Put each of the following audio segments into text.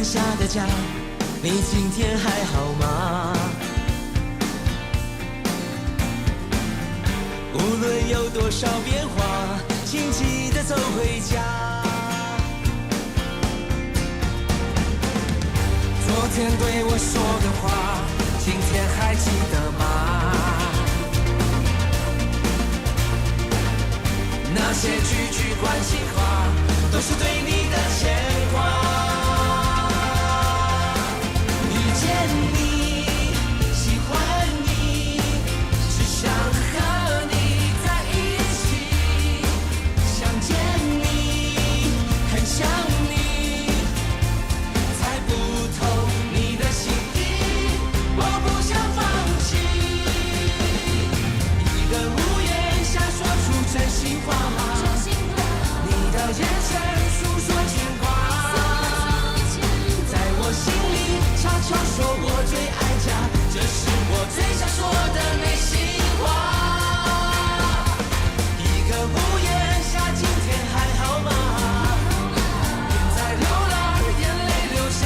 下的家，你今天還好嗎？無論有多少變化，請記得走回家。昨天對我說的話，今天還記得嗎？那些句句關心話，都是對你的牽掛。遇見你，喜歡你，只想和你在一起。想見你，很想你，猜不透你的心意，我不想放棄。一個屋檐下說出真心話，你的眼神訴說牽掛，在我心裡悄悄說我最愛家，這是我最想說的內心話。一個屋檐下，今天還好嗎？別再流浪，眼淚流下，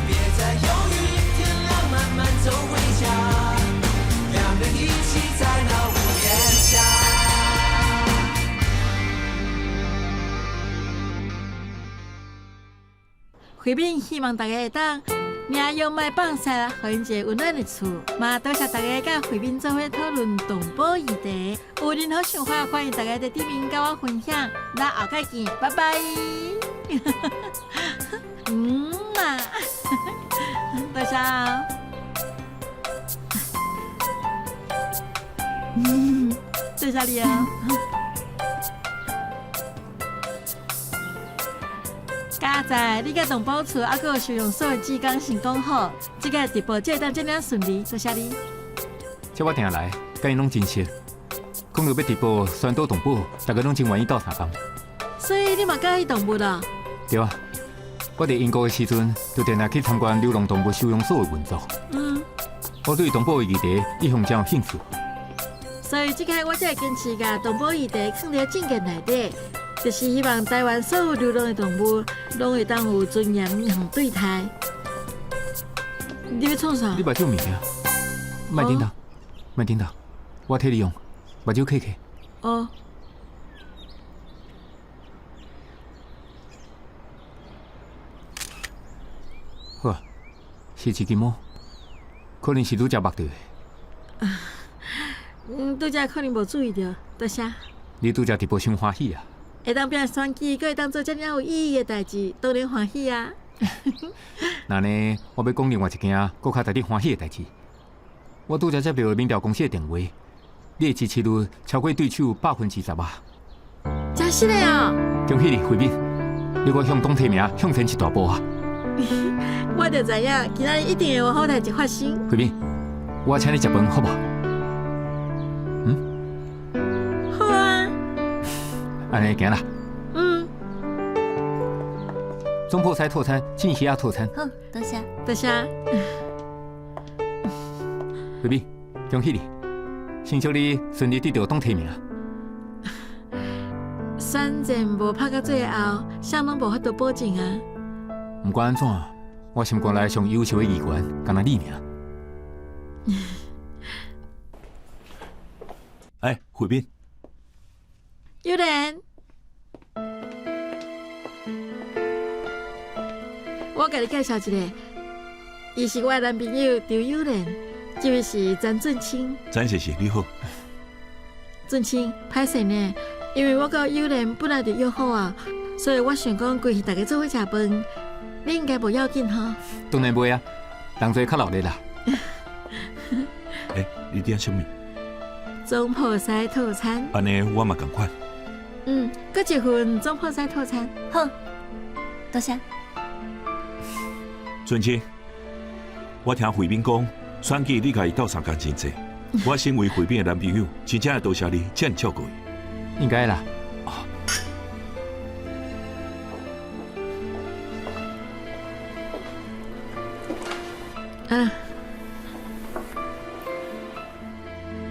別再猶豫，天亮慢慢走回家，兩人一起在那屋檐下。慧敏希望大家會當領養莫放屎啦，予𪜶一个溫暖的厝。嘛，多謝大家佮慧敏做伙討論動保議題。有任何想法，歡迎大家佇頂面佮我分享。咱後擺見，拜拜。嗯嘛，多謝哦。嗯，多謝你哦。佳哉，你佮動保處猶閣有收容所的志工成講好，這个直播才會當這爾順利，多謝你。這我定來，佮𪜶攏真熟。講著欲直播宣導動保，大家攏真願意鬥相共。所以你嘛佮意動物啊？對啊，我佇英國的時陣，就定定去參觀流浪動物收容所的運作。我對動保的議題一向真有興趣。所以這擺我才會堅持共動保議題囥佇政見內底，就是希望台灣所有流浪的動物攏會當有尊嚴予對待。你欲創啥？你目睭物件，莫叮當，莫叮當，我替你用，目睭揢揢。哦。好啊，是一支毛，可能是拄才目著的。嗯，拄才可能無注意著，多謝。你拄才直播傷歡喜啊！會當拼選舉，閣會當做這爾有意義的代誌，當然歡喜啊！那呢，我欲講另外一件閣較值得歡喜的代誌。我拄才接著民調公司的電話，你的支持率超過對手10%啊！真實的哦！恭喜你，慧敏，你閣向黨提名向前一大步啊！我就知影，今仔日一定會有好代誌發生。慧敏，我請你食飯好無？嗯？好啊。按呢行啦。嗯。總鋪師套餐，進魚仔套餐。好，多謝。多謝。慧敏，恭喜你，先祝你順利得著黨提名。選戰無拍到最後，啥攏無法度保證啊。毋管按怎，我心肝內上優秀的議員，干焦你爾。哎，慧敏。有人，我共你介紹一下，伊是我的男朋友張友仁，這位是詹俊清。詹先生你好。俊清，歹勢呢，因為我佮友仁本來就約好啊，所以我想講規氣大家做伙食飯，你應該無要緊吼？當然袂啊，人濟較熱鬧啦。欸，你點啥物？總鋪師套餐。按呢我嘛仝款。嗯，閣一份總鋪師套餐。好，多謝。俊清，我聽慧敏講，選舉你共伊鬥相共真濟。我身為慧敏的男朋友，真正會多謝你這麼照顧伊。應該啦。啊。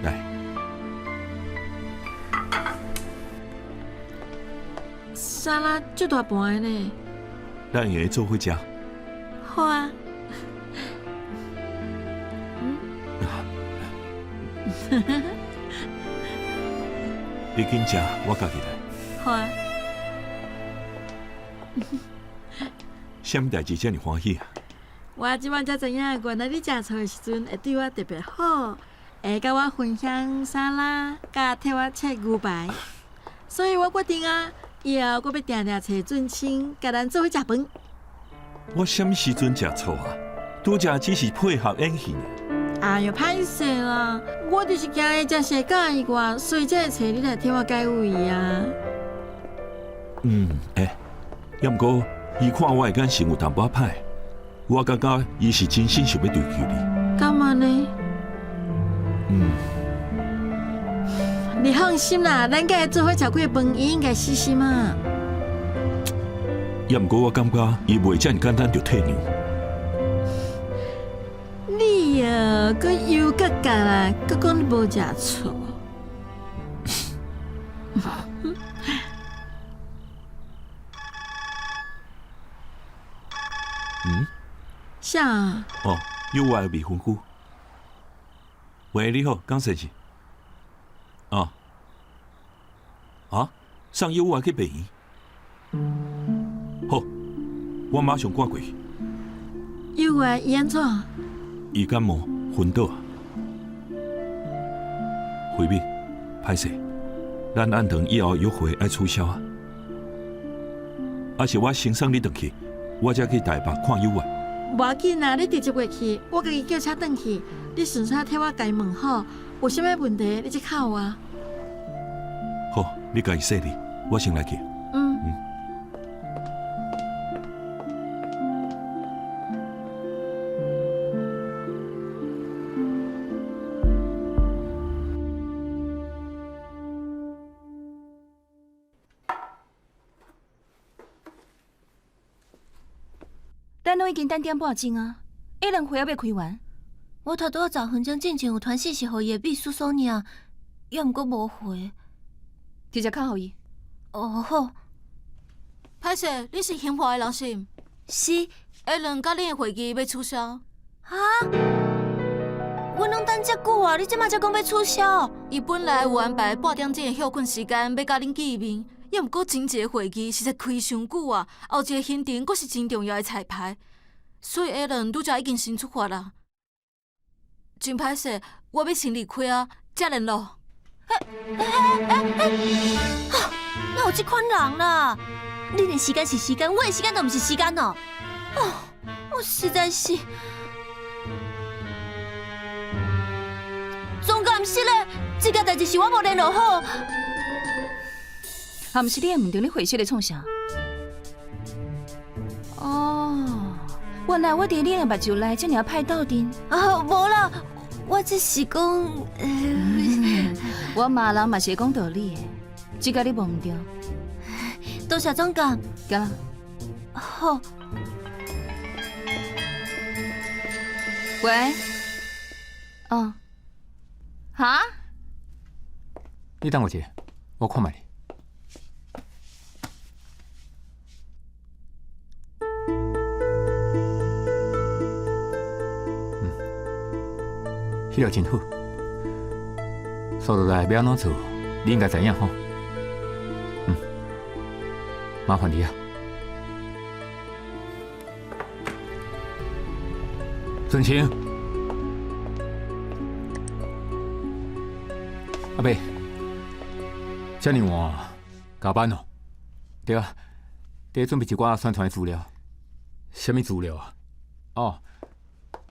來。沙拉足大盤的呢。咱會做伙食。好啊。你緊食，我家己來。好啊。啥物代誌遮爾歡喜啊？我這擺才知影，原來你食醋的時陣會對我特別好，會佮我分享沙拉，佮替我切牛排。所以我決定啊，以後我欲定定揣俊卿，共咱做伙食飯。我啥物時陣食醋啊？拄才只是配合演戲。哎喲，歹勢啦，我就是驚伊食踅佮意我，所以才會揣你來替我解圍啊。嗯，欸，猶毋過伊看我的眼神有淡薄仔歹，我感覺伊是真心想欲追求你。敢按呢？嗯。你放心啦，咱佮伊做伙食過飯，伊應該死心啊。猶毋過我感覺伊袂遮爾簡單就退讓。你啊，閣猶閣覺啦，閣講你無食醋。嗯？啥？哦，有我的未婚夫。喂，你好，江先生。哦。啊？送友我去病院。好，我馬上趕過去。友愛伊按怎？伊感冒昏倒啊。慧敏，歹勢，咱暗頓以後約會愛取消啊。抑是我先送你轉去，我才去台北看友愛。無要緊啦，你直接過去，我家己叫車轉去。你順紲替我共伊問好，有啥物問題你再敲我。好，你家己細膩，我先來去。嗯。咱攏已經等點半鐘啊，彼兩會猶未開完。我頭拄仔十分鐘進前有傳訊息予伊的秘書所爾，猶毋過無回。直接敲予伊。哦，好。歹勢，你是興華的人是毋？是。下輪佮恁的會議欲取消。哈？阮攏等遮久啊，你這馬才講欲取消？伊本來有安排半點鐘的歇睏時間，欲佮恁見面，猶毋過前一個會議實在開傷久啊，後一個行程閣是真重要的彩排，所以下輪拄才已經先出發啦。真歹勢，我欲先離開啊，才聯絡。欸欸欸欸！啊，哪有這款人啦？恁的時間是時間，我的時間就毋是時間哦。哦，我實在是，總監是咧，這件代誌是我無聯絡好。啊，毋是你的毋對，你會室咧創啥？哦，原來我佇你的目睭內遮爾歹鬥陣。啊，無啦，我只是講，我罵人嘛是會講道理的，這個你無毋對。多謝總監。行啦。好。喂。哦。哈？你等我一下，我看覓。嗯，彼個真好。紲落來欲按怎做，你應該知影吼。嗯，麻煩你啊。俊卿，阿伯，遮爾晚加班哦？對啊，佇咧準備一寡宣傳的資料。啥物資料啊？哦，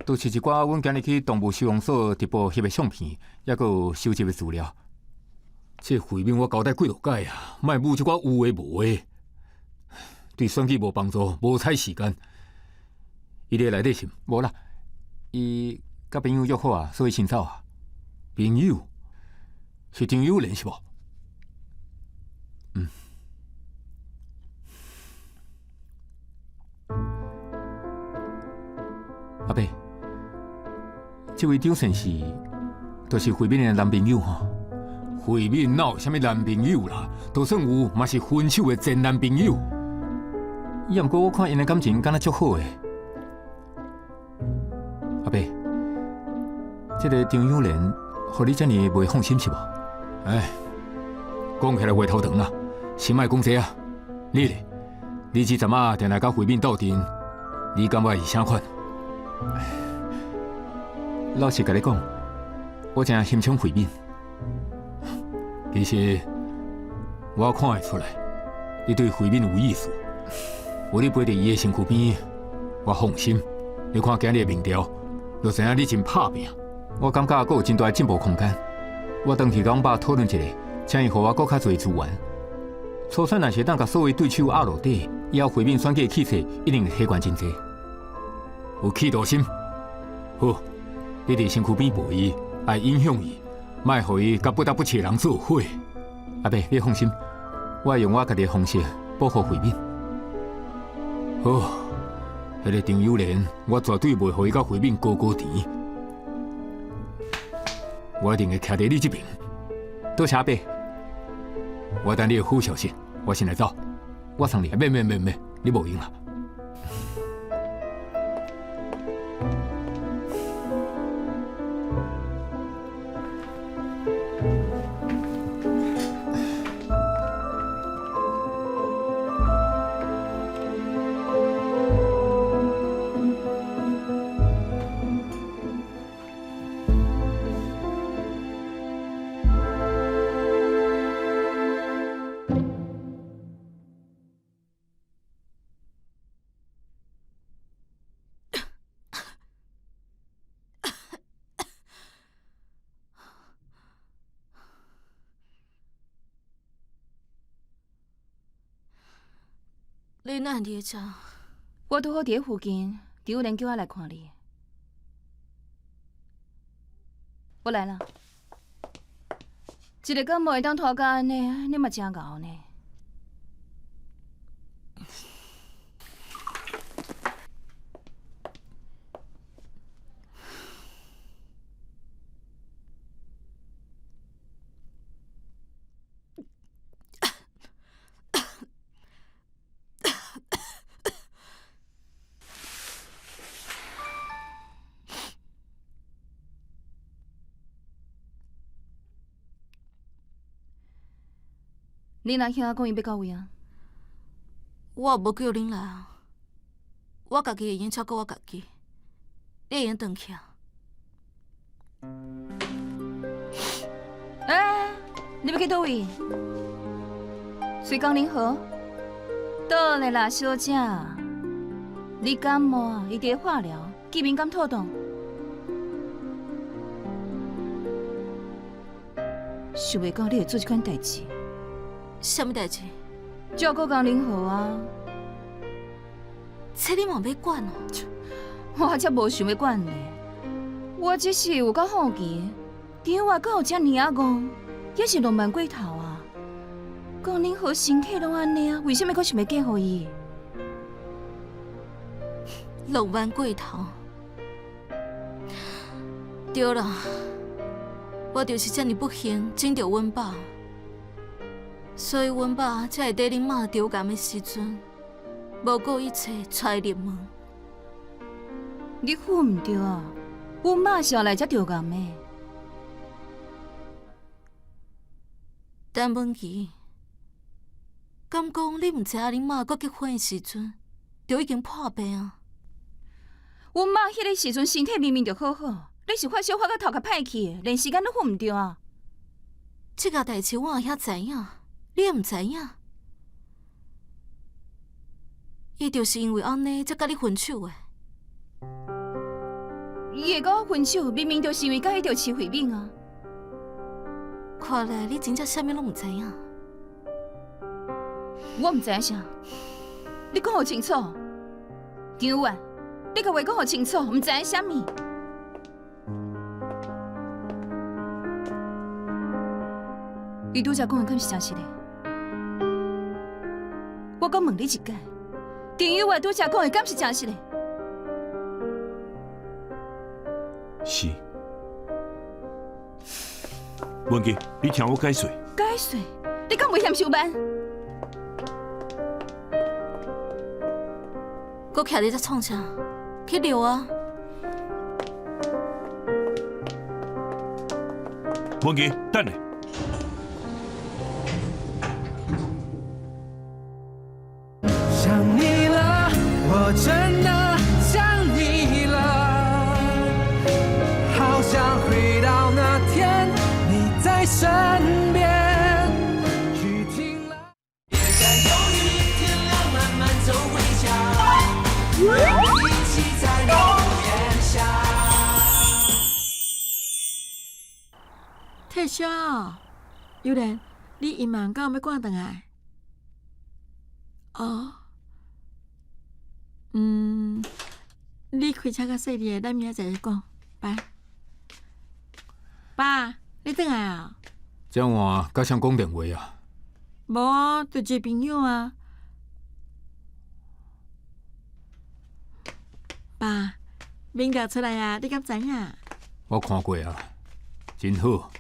就是一寡阮今日去動物收容所直播翕的相片，猶閣有收集的資料。這慧敏我交代幾落擺啊，莫舞這寡有的無的，對選舉無幫助，無彩時間。伊佇內底是無啦，伊佮朋友約好啊，所以先走啊。朋友是張友蓮是無？嗯。阿伯，這位張先生就是慧敏的男朋友吼。慧敏哪有啥物男朋友啦？就算有，嘛是分手的前男朋友。抑毋過我看𪜶的感情敢若足好的。阿伯，這个張友蓮，予你遮爾袂放心是無？哎，講起來話頭長啦，先莫講這啊。你咧，你這陣仔定來佮慧敏鬥陣，你感覺是啥款？老實共你講，我誠欣賞慧敏。其實我看會出來，你對慧敏有意思。有你陪佇伊的身軀邊，我放心。你看今日的民調，就知影你真拍拚。我感覺閣有真大的進步空間。我轉去佮阮爸討論一下，請伊予我閣較濟資源。初選若是會當共所有對手壓落底，以後慧敏選舉的氣勢一定會提懸真濟。有企圖心，好，你佇身軀邊陪伊，愛影響伊，莫予伊佮不得不刺的人做伙。阿伯，你放心，我會用我家己的方式保護慧敏。好，彼个張友蓮，我絕對袂予伊佮慧敏高高甜。我一定會徛佇你這邊。多謝阿伯，我等你的好消息，我先來走。我送你，免免免免，你無閒啦。你哪會佇遮？我拄好佇咧附近，張友蓮叫我來看你。我來啦。一个感冒會當拖到按呢，你嘛真𠢕呢。恁阿兄講伊欲到位啊？我也無叫恁來啊，我家己會用照顧我家己，你會用轉去啊？欸，你欲去佗位？隨江寧河？倒咧啦，小姐，你感冒啊？伊佇咧化療，見面敢妥當？想袂到你會做這款代誌。啥物代誌？照顧江寧河啊！這你嘛欲管哦？我才無想欲管咧，我只是有夠好奇，張友敢有遮爾仔戇，猶是浪漫過頭啊？江寧河身體攏按呢啊，為啥物閣想欲嫁予伊？浪漫過頭，對啦，我就是遮爾不幸，爭著阮爸。所以阮爸才會佇恁媽著癌的時陣，無顧一切娶伊入門。你唬毋對啊！阮媽是後來才著癌的。陳文琪，敢講你毋知影恁媽閣結婚的時陣，就已經破病啊？阮媽彼个時陣身體明明就好好，你是發燒發到頭殼歹去，連時間都唬毋對啊！這個代誌阮阿兄知影，你也毋知影。伊就是因為按呢，才佮你分手的。伊會佮我分手，明明就是因為佮伊著飼慧敏啊！看來你真正啥物攏毋知影。我毋知影啥，你講予清楚。張婉，你共話講予清楚，毋知影啥物？伊拄才講的敢是誠實的？我閣問你一擺，張友婉拄才講的敢是誠實的？是。文琪，你聽我解說。解說？你敢袂嫌傷慢？閣徛佇遮創啥？去尿啊！文琪，等下。想你了，我真的想你了，好想回到那天你在身邊。雨停了，別再猶豫，天亮慢慢走回家，一起在屋檐下。退燒，尤蓮，你隱瞞敢有欲趕轉來？哦，嗯，你開車較細膩的，咱明仔載再講，拜。爸，你轉來啊？這晚佮誰講電話啊？無啊，就一個朋友啊。爸，民調出來啊，你敢知影？我看過啊，真好。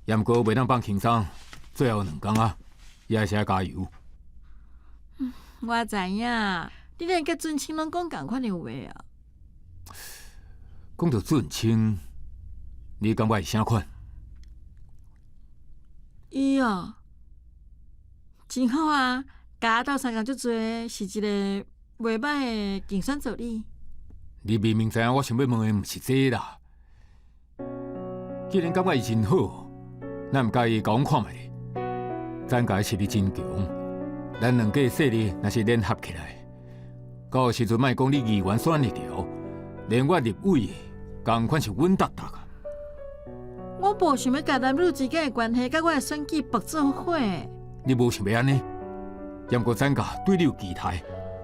也毋過袂當放輕鬆，最後兩工啊，也是愛加油。我知影，你連佮俊清攏講仝款的話啊。講到俊清，你感覺是啥款？伊哦，真好啊，共我鬥相共足濟，是一個袂歹的競選助理。你明明知影我想欲問的毋是這啦。既然感覺伊真好，咱毋介意共阮看覓咧。咱家實力真強，咱兩家勢力若是聯合起來，到時陣莫講你議員選會著，連我立委仝款是穩當當啊。我無想欲共男女之間的關係，佮我的選舉綁做伙。你無想欲按呢？也毋過咱家對你有期待。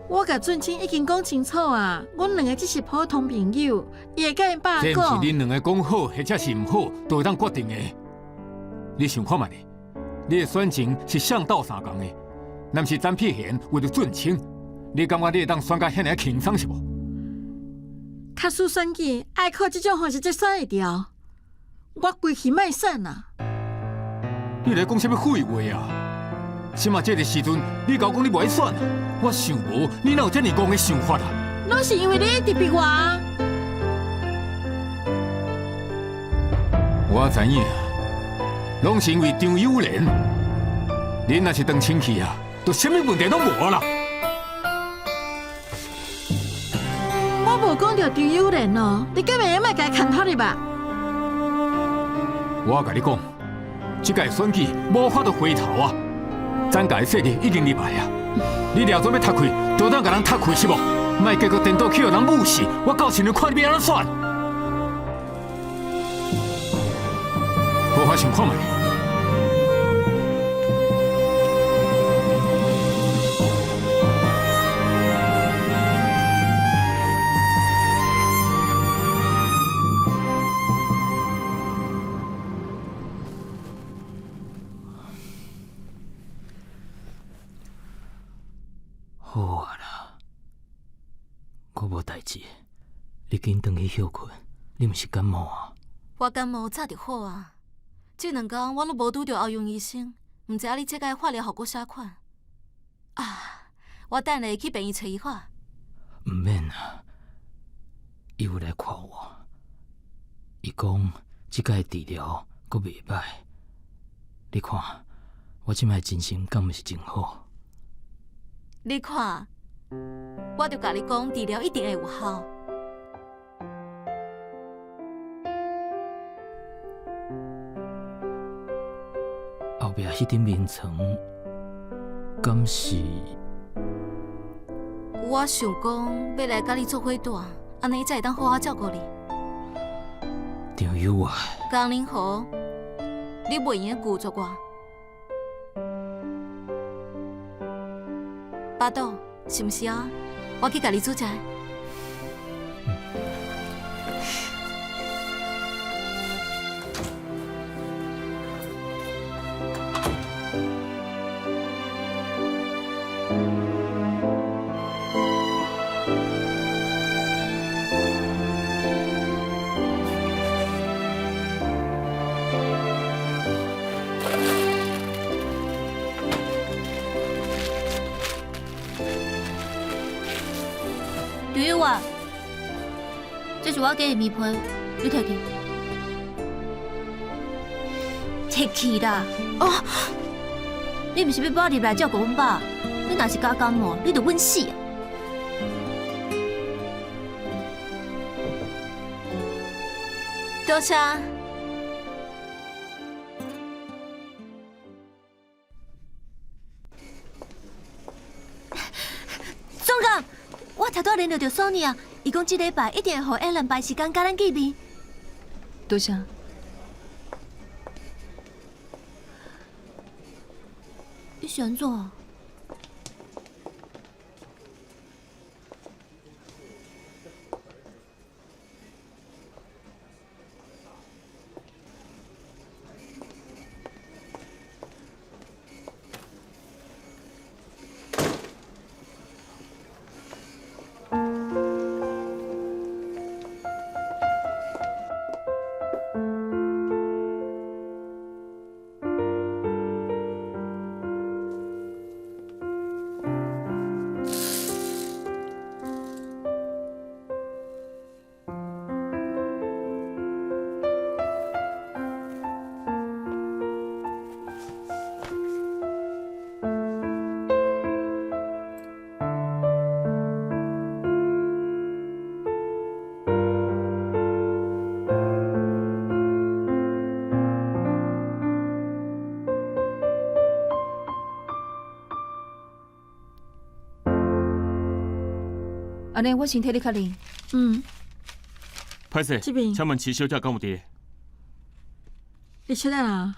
我共俊清已經講清楚啊，阮兩個只是普通朋友，伊會佮𪜶爸這毋是講。恁兩个講好，或者是毋好，就會當決定的。你想看覓咧？你的選情是誰鬥相共的，若毋是詹碧賢為著俊清，你感覺你會當選甲遐爾仔輕鬆是無？假使選舉愛靠這種方式才選會著，我規氣莫選啊！你咧講啥物廢話啊？這馬這个時陣，你共我講你無愛選，我想無，你哪有遮爾戇的想法啊？攏是因為你一直逼我。我知影，攏是因為張友蓮，恁若是當親戚啊，就啥物問題攏無啦。我無講著張友蓮哦，你敢會用莫共伊牽拖入吧？我共你講，這屆選舉無法度回頭啊！咱家的勢力已經入來啊！你掠準欲踢開，就當共人踢開是無？莫結果顛倒去予人侮視，我到時陣看你欲按怎選。好好想看覓。好啊啦，我無代誌，你緊轉去歇睏。你毋是感冒啊？我感冒早就好啊。這兩工我攏無拄著歐陽醫生，毋知影你這擺化療效果啥款？啊，我等下去病院揣伊看。毋免啊，伊有來看我，伊講這擺治療閣袂歹。你看，我這擺精神敢毋是真好？你看，我就共你講，治療一定會有效。後壁彼張眠床，敢是？我想講，欲來佮你做伙住，按呢才會當好好照顧你。張友啊，江寧豪，你袂用得拒絕我。巴肚是毋是啊？我去共你煮食。刘玉华，这是我寄的棉被，你提去。提去啦！哦，你毋是欲搬入来照顾阮爸？你若是加感冒，你就稳死啊！多谢。总监，我头拄联络著索尼啊，伊讲这礼拜一定会予 Alan 排时间佮咱见面。多谢。你是按怎？按呢，我先替你确认。嗯。歹势，这边。请问齐小姐敢有伫？你出来啦！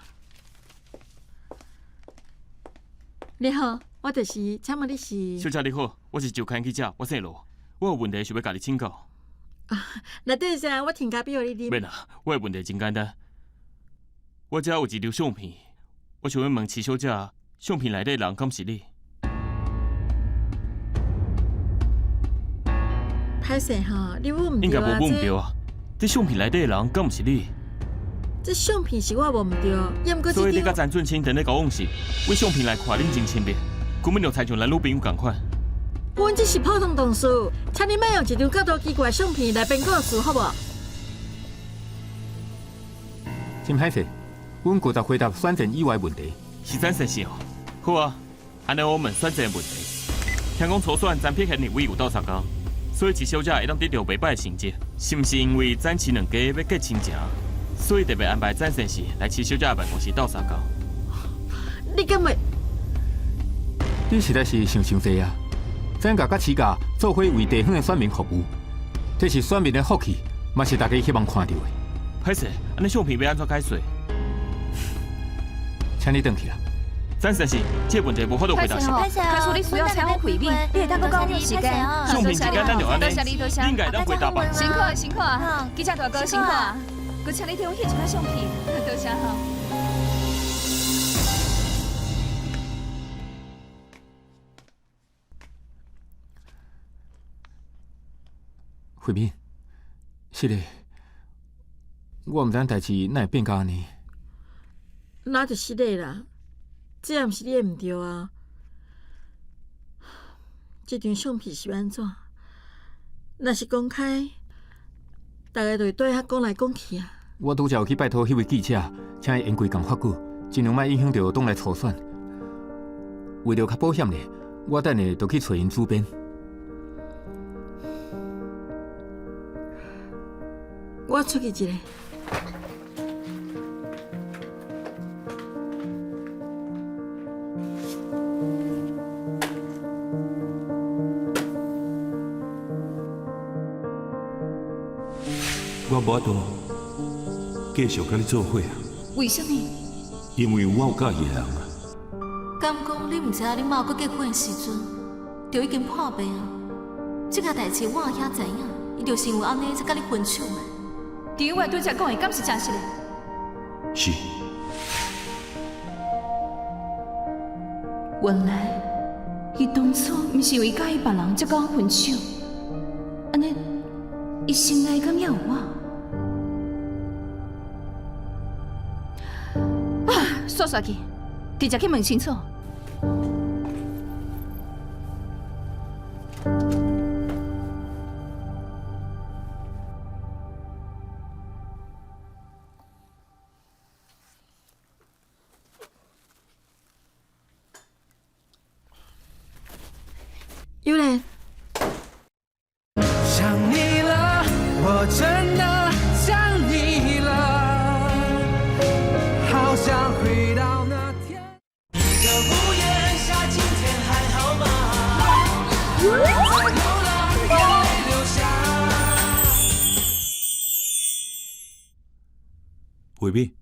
你好，我就是，请问你是？小姐你好，我是周刊记者，我姓罗，我有问题想欲共你请教。啊，来等一下，我添咖啡予你啉。免啦，我的问题真简单。我遮有一张相片，我想欲问齐小姐，相片内底人敢是你？歹势吼，你问毋应该对啊！无问毋对啊。这相片内底的人敢毋是你？这相片是我无毋对，也毋过所以你佮这张陈俊清佇咧交往时，为相片来看，恁真亲密，根本就亲像男女朋友仝款。阮只是普通同事，请你莫用一张较多奇怪的相片来编故事，好无？真歹势，阮拒绝回答选战以外问题。是咱先生哦。好啊，按呢我问选战的问题。听讲初选陈碧贤立委有斗相共。所以齐小姐会当得著袂䆀的成绩，是毋是因为咱齐两家欲结亲情，所以特别安排詹先生来齐小姐的办公室斗相共？你敢会？你实在是想伤济啊！咱家佮齐家做伙为地方的选民服务，这是选民的福气，嘛是大家希望看到的。歹势，按呢相片欲按怎解释？请你转去啦。詹先生，这个问题无法度回答是。歹势哦，假使你需要采访会面，你会当阁讲时间。相片一简单就按呢，多谢你，多谢。你应该会当回答吧？辛苦辛苦啊，记者大哥辛苦啊，阁请你替阮翕一摆相片，多谢哈。慧敏，是的，我毋知影代志哪会变甲按呢。那就失礼啦。这也毋是你的毋对啊！这张相片是按怎？若是公开，大家就会对遐讲来讲去啊。我拄才有去拜托彼位记者，请伊言归共发稿，尽量莫影响著党内初选。为著较保险咧，我等下就去揣𪜶主编。我出去一下。我无法度继续佮你做伙啊！为啥物？因为我有佮意的人啊！敢讲你毋知影恁妈阁结婚的时阵，就已经破病啊？这件代志我阿兄知影，伊就是因为按呢才佮你分手的。张伟拄才讲的，敢是真实的？是。原来，伊当初毋是因为佮意别人才佮我分手，按呢，伊心内敢犹有我？啊，煞煞去，直接去问清楚。尤蓮。想你了，我真的想你了，好想回到那天。一個屋檐下，今天還好嗎？在流浪，眼淚流下。慧敏，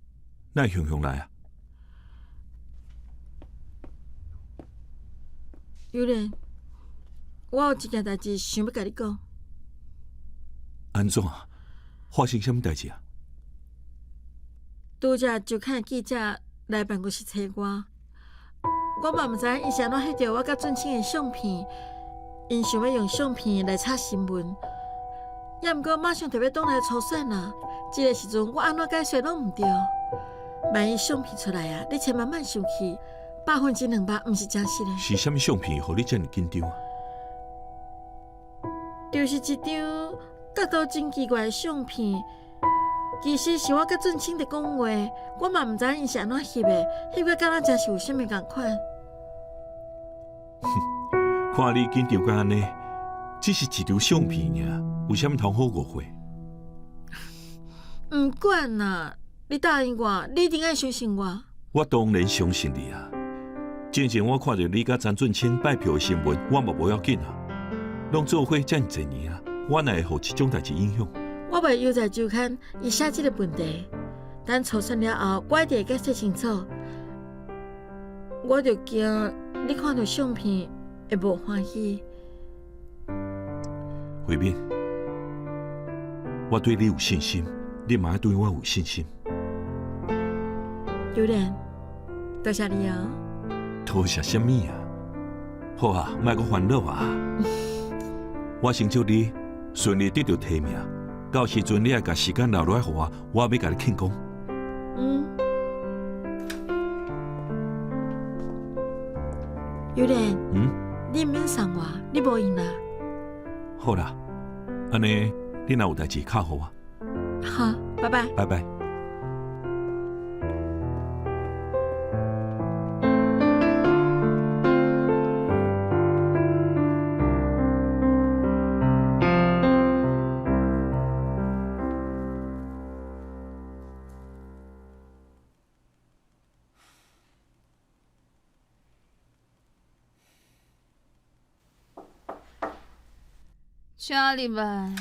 哪會雄雄來啊？尤蓮，我有一件代誌想欲共你講。按怎？發生啥物代誌啊？拄才周刊的記者來辦公室揣我，我嘛毋知𪜶是按怎翕著我佮俊清的相片，𪜶想欲用相片來炒新聞，猶毋過馬上就欲黨內初選啊！這个時陣我按怎解釋攏毋對。萬一相片出來啊，你千萬莫生氣，200%毋是真實的。是啥物相片，予你遮爾緊張啊？就是一張角度真奇怪的相片，其實是我佮俊清佇講話，我嘛毋知𪜶是按怎翕的，翕甲敢若真是有啥物仝款。看你緊張甲按呢，只是一張相片爾，有啥物通好誤會？毋管啦，你答應我，你一定愛相信我。我當然相信你啊！之前我看著你佮陳俊清拜票的新聞，我嘛無要緊啊。攏做伙遮爾濟年啊，我哪會予這種代誌影響？我袂猶在周刊伊寫這个問題，等初選了後，我一定會解釋清楚。我就驚你看著相片會無歡喜。慧敏，我對你有信心，你嘛愛對我有信心。尤蓮，多謝你哦。多謝啥物啊？好啊，莫閣煩惱啊！我先祝你順利得著提名，到時陣你愛共時間留落來予我，我欲共你慶功。嗯。尤蓮。嗯。你毋免送我，你無閒啦。好啦，按呢你若有代誌敲予我。好，拜拜。拜拜。請入來。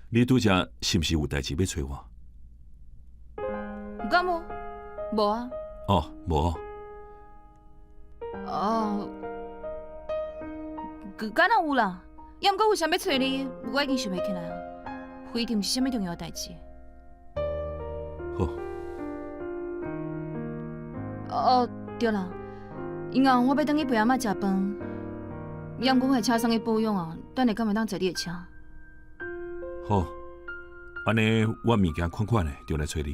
你拄才是毋是有代誌欲揣我？敢有？無啊。哦，無。哦，敢若有啦，猶毋過為啥欲揣你，我已經想袂起來啊。不一定是啥物重要代誌。好。哦，對啦，以後我欲轉去陪阿嬤食飯，猶毋過我的車送去保養啊，等下敢會當坐你的車？好，按呢我物件款款的就來揣你。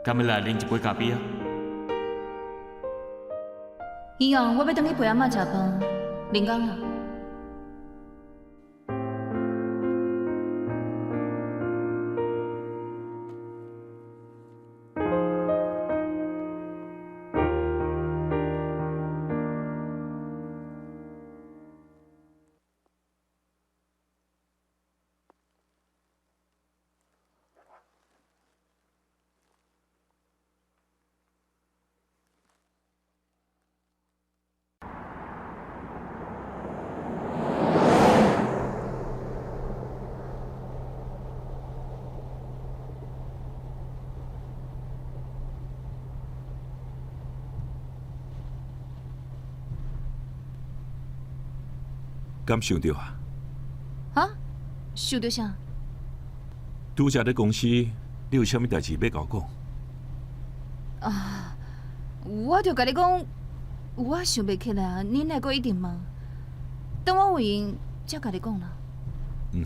敢欲來啉一杯咖啡啊？以後我欲轉去陪阿嬤食飯，恁講啦。敢想著啊？啊？想著啥？拄才咧公司，你有啥物代志欲共我讲？啊，我就共你讲，我想袂起来啊，你哪會閣一直問？等我有閒才共你講啦。嗯。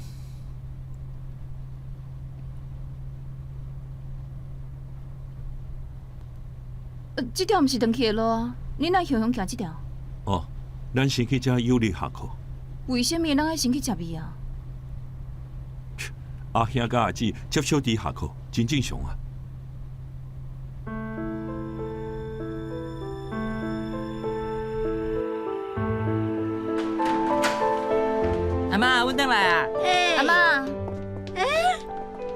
這條毋是轉去的路啊，你哪雄雄行這條？哦，咱先去食有利下課。為啥物咱愛先去食麵啊？阿兄佮阿姊接小弟下課，真正常啊。阿嬤，阮轉來啊！阿嬤，欸，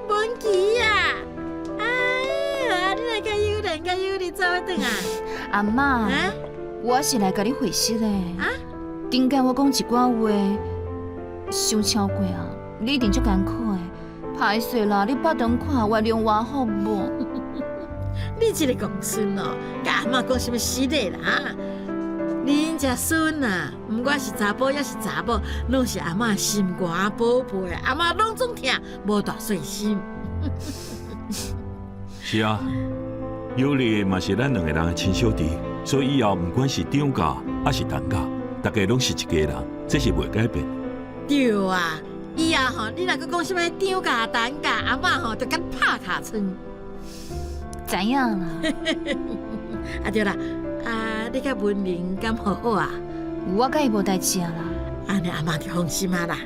文琪啊，哎呀，你來佮友人佮友你做伙轉啊？阿嬤，我是來共你回信的。啊？頂擺我講一寡話，傷超過啊，你一定足艱苦的。歹勢啦，你腹腸看，原諒我好無？你這个戇孫哦，共阿嬤講啥物失禮啦？哈！恁這孫啊，毋管是查埔抑是查某，攏是阿嬤心肝寶貝，阿嬤攏總疼，無大細心。是啊，有利嘛是咱兩个人的親小弟，所以以後毋管是長假抑是陳假，大家攏是一家人，這是袂改變。對啊，以後吼，你若閣講啥物長假、陳假，阿嬤吼就共你拍尻川。知影啦。啊對啦，啊你佮文玲敢和好啊？我佮伊無代誌啊啦。按呢阿嬤就放心啊啦。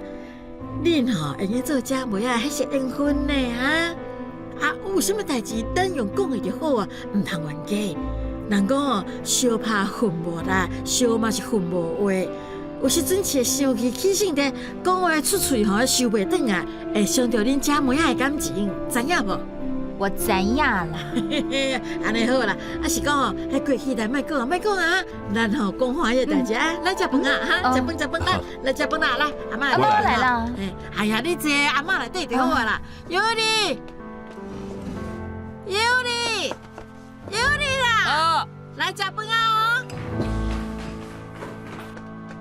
恁吼會用做姐妹仔，彼是緣分呢哈。啊，有啥物代誌，咱用講的就好啊，毋通冤家。人講吼，相拍恨無力，相罵是恨無話。有時陣是會生氣起性地講話出喙吼，收袂轉來，會傷著恁姐妹仔的感情，知影無？我知影啦。按呢好啦，啊是講吼，彼過去代莫講啊，莫講啊，咱吼講歡喜的代誌啊，來食飯啊，哈，食飯食飯啦，來食飯啦，來，阿嬤阿嬤來啦。哎呀，你坐阿嬤內底就好啊啦。有你，有你，有你啦，來食飯啊哦。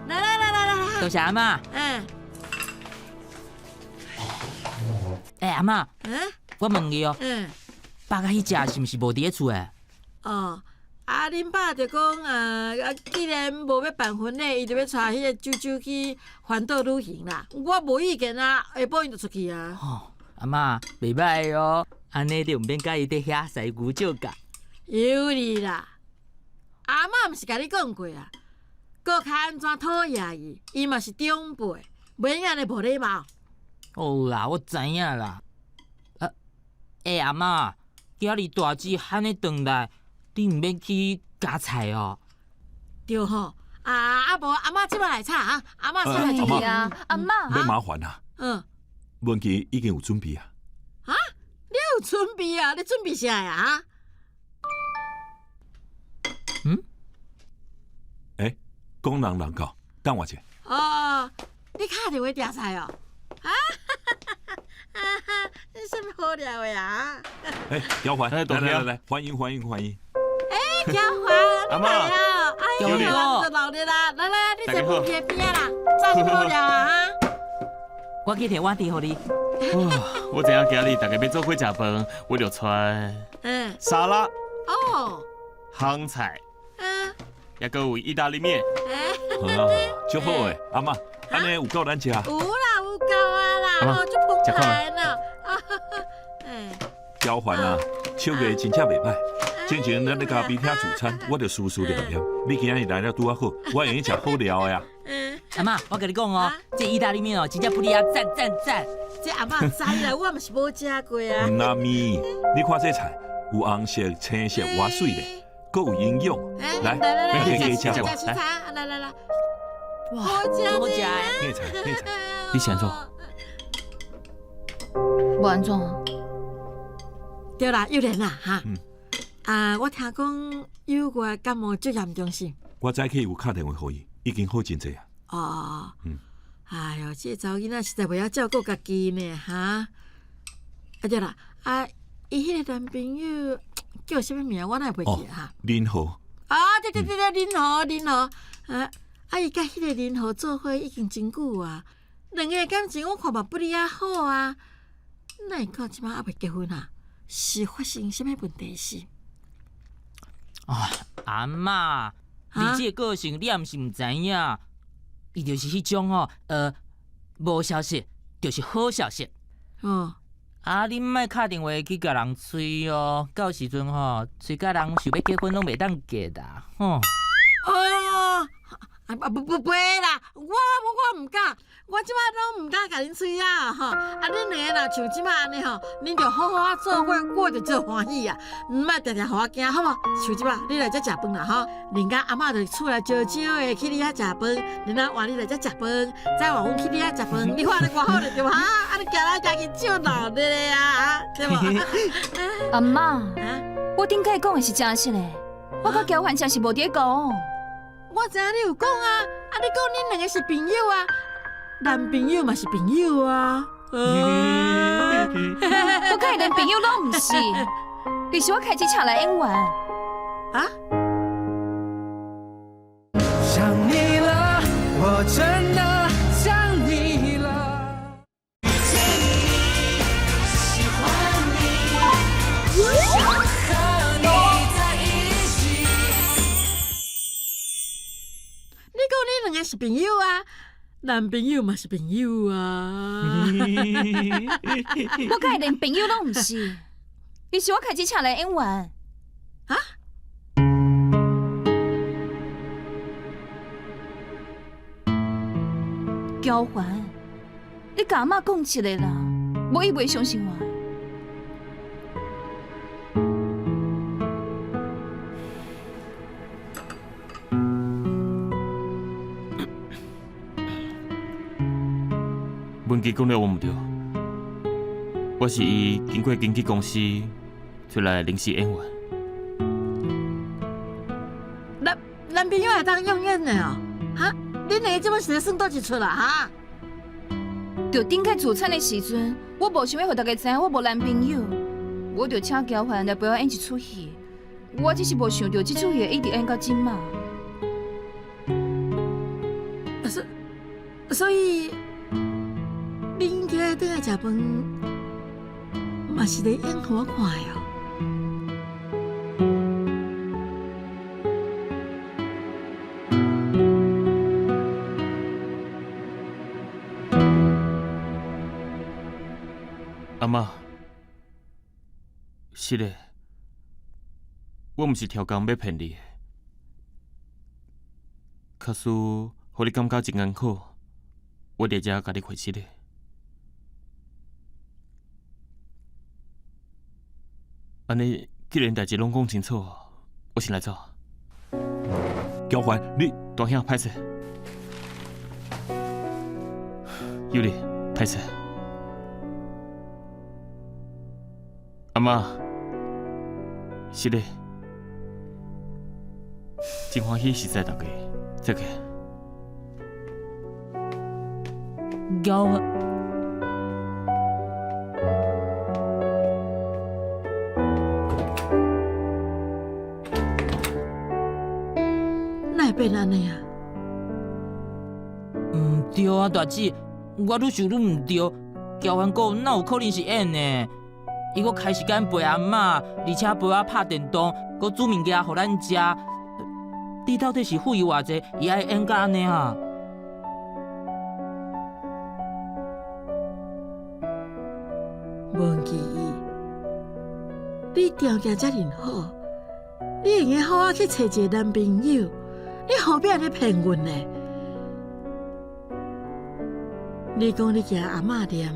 來來來來來來，多謝阿嬤。嗯。欸，阿嬤。嗯。我問你哦。嗯。爸佮彼隻是毋是無佇咧厝的？哦，啊，恁爸就講啊，既然無欲辦婚禮，伊就欲帶彼個啾啾去環島旅行啦。我無意見啊，下晡𪜶就出去啊。哦，阿嬤，袂䆀哦，按呢就毋免佮伊佇遐師姑照顧。有你啦，阿嬤毋是共你講過啊，閣較按怎討厭伊，伊嘛是長輩，袂用按呢無禮貌。好啦，我知影啦。啊，欸，阿嬤，今日大姊按呢轉來，你毋免去加菜哦。對吼，啊啊無，阿嬤這擺來炒啊，阿嬤炒來阿啊，阿嬤，免麻煩啦。嗯。文琪已經有準備啊。啊？你有準備啊？你準備啥啊？嗯？欸，講人人到，等我一下。哦，你敲電話訂菜哦？啊哈哈！你啥物好料的啊？欸，喬凡，來來來，歡迎歡迎歡迎。欸，喬凡，你來啊！哎呀，人就鬧熱啦！來來，你坐文琪邊仔啦，炸啥物好料啊？我去提碗佇予你。我知影今日大家欲做伙食飯，我就揣沙拉、哦，烘菜，抑閣有意大利麵。好啊，足好的，阿嬤，按呢有夠咱食？有啦，有夠啊啦，哦，足澎湃呢。喬凡啊，手藝真正袂䆀。之前咱咧咖啡廳聚餐，我就思思念念，你今日來了拄仔好，我會用食好料的啊。阿嬤，我共你講哦，這意大利麵哦，真正不離啊，讚讚讚！這阿嬤知啦，我嘛是無食過啊。毋咪，你看這菜有紅色、青色，偌媠咧，閣有營養。來，來來來，食食食來來來，哇，好食好食的！菜菜，你是按怎？無按怎？對啦，幼蓮啦，哈。啊，我聽講有個感冒足嚴重是？我早起有敲電話予伊，已經好真濟啊。哦，嗯，哎喲，這個查某囡仔實在袂曉照顧家己呢，哈。啊對啦，啊，伊彼個男朋友叫啥物名？我哪會袂記哈？林豪。啊，對對對對，林豪，林豪。啊啊，伊佮彼个林豪做伙已经真久啊，两个感情我看嘛不离仔好啊。哪会到这摆犹未结婚啊？是发生啥物问题是？啊，阿嬷，你这个个性你也毋是毋知影，伊就是彼种吼，无消息就是好消息。哦。啊，恁莫敲电话去共人催哦，到时阵吼，催甲人想欲结婚拢袂当结啦，吼。哦，啊不不不啦，我毋敢，我这摆拢毋敢共恁催啊，吼！啊，恁两个若像这摆按呢吼，恁就好好仔做伙，我就足欢喜啊！毋莫定定予我惊，好无？像这摆，你来遮食饭啦，吼！恁家阿嬷就厝内少少的去你遐食饭，然后换你来遮食饭，再换阮去你遐食饭，你看咧偌好咧，对无？啊，按呢行来行去足闹热的啊，对无？阿嬷，我顶摆讲的是真实的，我佮娇凡真是无伫讲。我知影你有讲啊，啊你讲恁两个是朋友啊，男朋友嘛是朋友啊。我佮伊连朋友拢毋是，伊是我开钱请来演员。啊？想你了，我真的想你了。遇见你，喜欢你，想和你在一起。你讲恁两个是朋友啊，男朋友嘛是朋友啊。我佮伊连朋友拢毋是，伊是我开钱请来演员。啊？娇凡，你共阿嬷讲一个啦，无伊袂相信我。文琪讲了我毋对，我是伊经过经纪公司找来临时演员。男朋友会当用演的哦？哈？恁两个这摆是咧算佗一出啦？哈？就顶摆聚餐的时阵，我无想欲予大家知影我无男朋友，我就请娇凡来陪我演一出戏。我只是无想到这出戏会一直演到这马。所以，恁今日转来食饭，嘛是咧演予我看的哦。阿嬷，是的，我毋是超工欲骗你的，假使予你感觉真艰苦，我伫遮共你回释的。按呢，既然代志拢讲清楚，我先来走。娇凡，你大兄歹势，尤里歹势。阿嬷，是的，真欢喜识大家，再见。娇凡，哪会变按呢啊？毋对啊，大姊，我愈想愈毋对。娇凡哥哪有可能是演的？伊阁开时间陪阿嬷，而且陪我拍电动，阁煮物件予咱食。你到底是付伊偌济，伊爱演甲按呢啊？无记忆，你条件遮尔好，你会用好好去揣一个男朋友，你何必按呢骗阮呢？你讲你惊阿嬷念，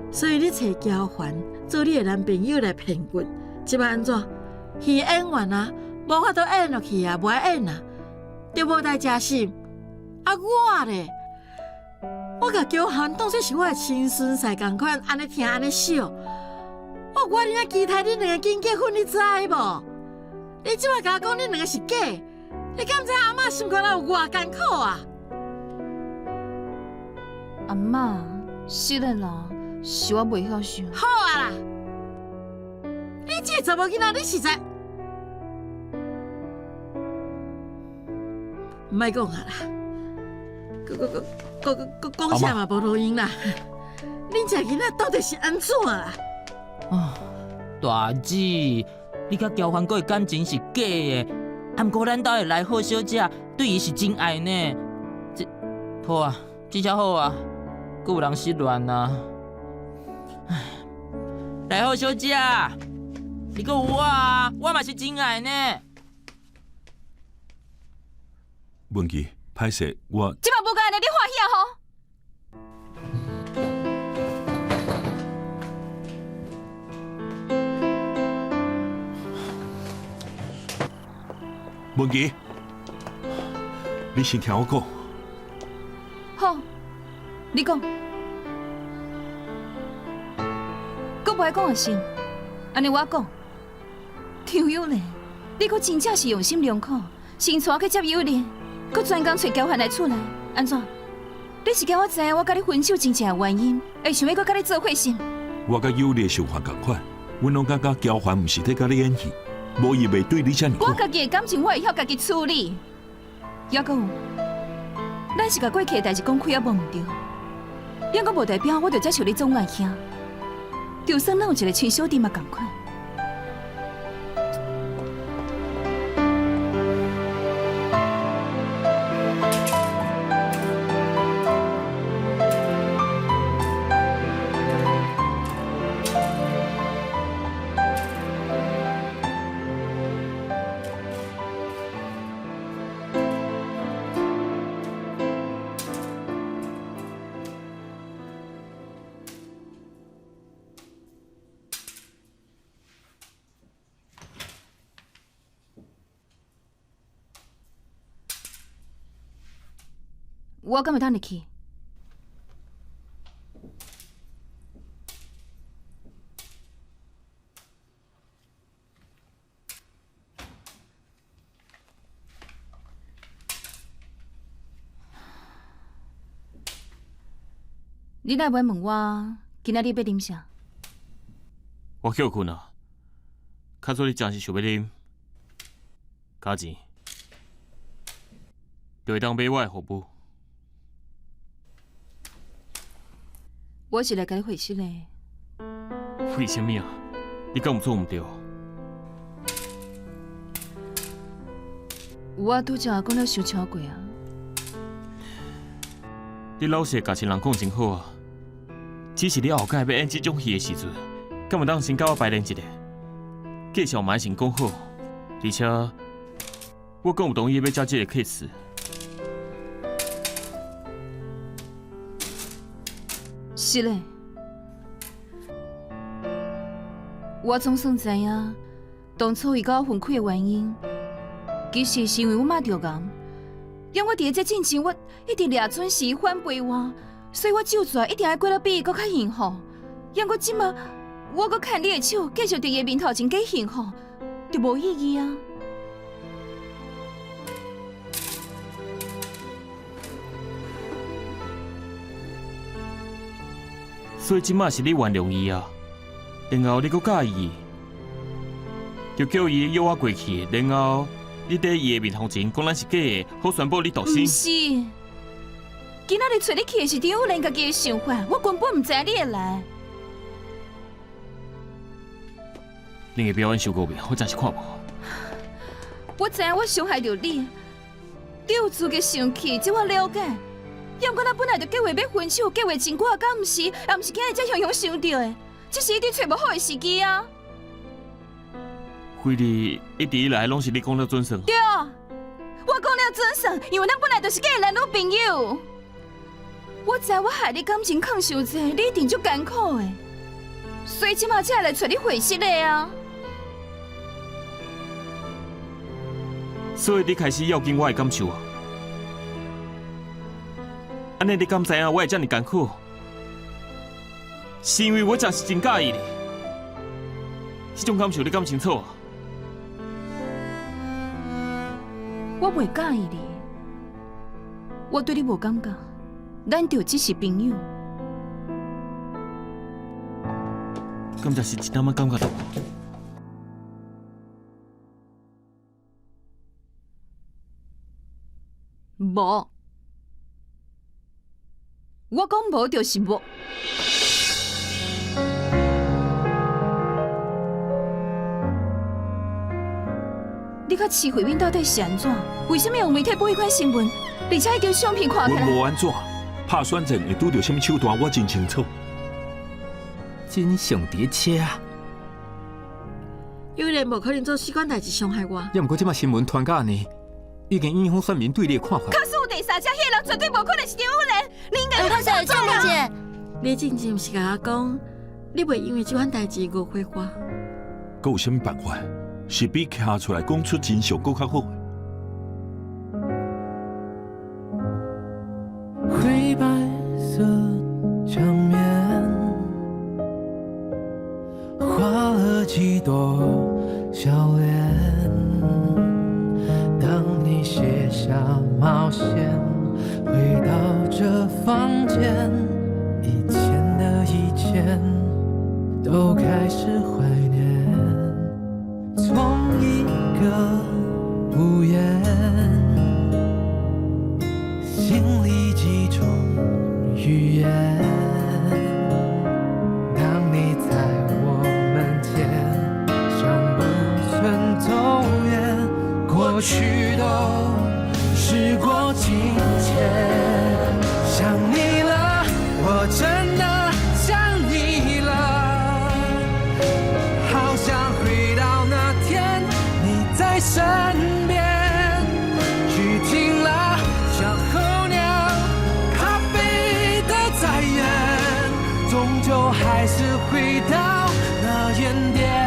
所以你揣娇凡做你的男朋友来骗阮，这摆按怎？戏演完啊，无法度演落去啊，无爱演啊，就无代志是。啊，我咧，我共娇凡当作是我的亲孙婿仝款，按呢听按呢笑。我恁遐期待恁两个紧结婚，你知无？你这摆共我讲恁两个是假，你敢知阿嬷心肝内有偌艰苦啊？阿嬷，是的啦，是我袂晓想。好啊啦，你这个查某囡仔，你实在，毋爱讲啊啦。閣閣閣閣講啥嘛無路用啦！恁這囡仔到底是按怎啦？啊，大姊，你佮喬凡哥的感情是假的，啊，毋過咱兜的來好小姐對伊是真愛呢。這好啊，這下好啊，閣有人失戀啊！唉，來好小姐，你閣有我啊，我嘛是真愛呢。文琪，歹勢，我這馬無共按呢，你歡喜啊吼？文琪，你先聽我講。好，你講。閣無愛講就是，按呢我講。張友嘞，你閣真正是用心良苦，先帶我去接友嘞，閣專工揣喬凡來厝內，按怎？你是驚我知影我佮你分手真正的原因，會想欲閣佮你做伙是？我佮友麗的想法仝款，阮攏感覺喬凡毋是咧佮你演戲，無伊袂對你遮爾我家己的感情我會曉家己處理。猶閣有，咱是共過去的代誌講開也無毋對，猶閣無代表我就接受你做阮兄。就算咱有一個親小弟嘛仝款。我敢會當入去？你哪會問我今仔日欲啉啥？我歇睏啊，假使你真是想欲啉，加錢就會當買我的服務。我是來共你回信的。為啥物啊？你敢有做毋對？我拄才講了傷超過啊！你老實共親人講真好啊，只是你後蓋欲演這種戲的時陣，敢會當先共我排練一下？介紹嘛愛先講好，而且我敢有同意欲接這個 case？是嘞，我總算知影當初伊佮我分開的原因，其實是因為我媽著癌，因為我佇咧這進前，我一直掠準是伊反背我，所以我就算一定愛過得比伊閣較幸福。猶閣這馬，我閣牽你的手，繼續佇伊的面頭前假幸福，就無意義啊！所以這馬是你原諒伊啊，然後你閣佮意伊，就叫伊約我過去，然後你佇伊的面頭前講咱是假的，好宣布你獨身。毋是，今仔日揣你去的是張有蓮家己的想法，我根本毋知影你會來。恁的表演傷高明，我真是看無。我知影我傷害著你，你有資格生氣，這我了解。猶毋過咱本來就計畫欲分手，計畫真久啊，敢毋是？也毋是今日才雄雄想著的，這是一直揣無好的時機啊。惠利一直以來攏是你講了準算。對，我講了準算，因為咱本來就是假男女朋友。我知我害你感情囥傷濟，你一定足艱苦的，所以這馬才會來揣你回息的啊。所以你開始要緊我的感受啊？按呢你敢知影我會遮爾艱苦？是因為我真是真佮意你，這種感受你敢清楚啊？我袂佮意你，我對你無感覺，咱就只是朋友。敢真是一點仔感覺都無？無。我講無就是無。你佮徐慧敏到底是按怎？為啥物用媒體報彼款新聞？而且彼張相片看起來…… 阮無按怎，拍選戰會拄著啥物手段，我真清楚。真相佇咧遮。有人無可能做這款代誌傷害我。猶毋過這馬新聞傳甲按呢，已經影響選民對你的看法。假使有第三者，彼个人絕對無可能是張有蓮。你應該歹勢，張小姐，你之前毋是共我講，你袂因為這款代誌誤會我？閣有啥物辦法？是比徛出來講出真相閣較好。灰白色牆面，畫了幾朵笑臉。當你卸下帽線，回到這房間，以前的一切都開始懷念。從一個屋檐，心裡幾種語言。當你在我門前，像不曾走遠，過去都時過境遷。想你了，我真的想你了，好想回到那天你在身邊。雨停了，像候鳥咖啡的再遠，終究還是回到那原點。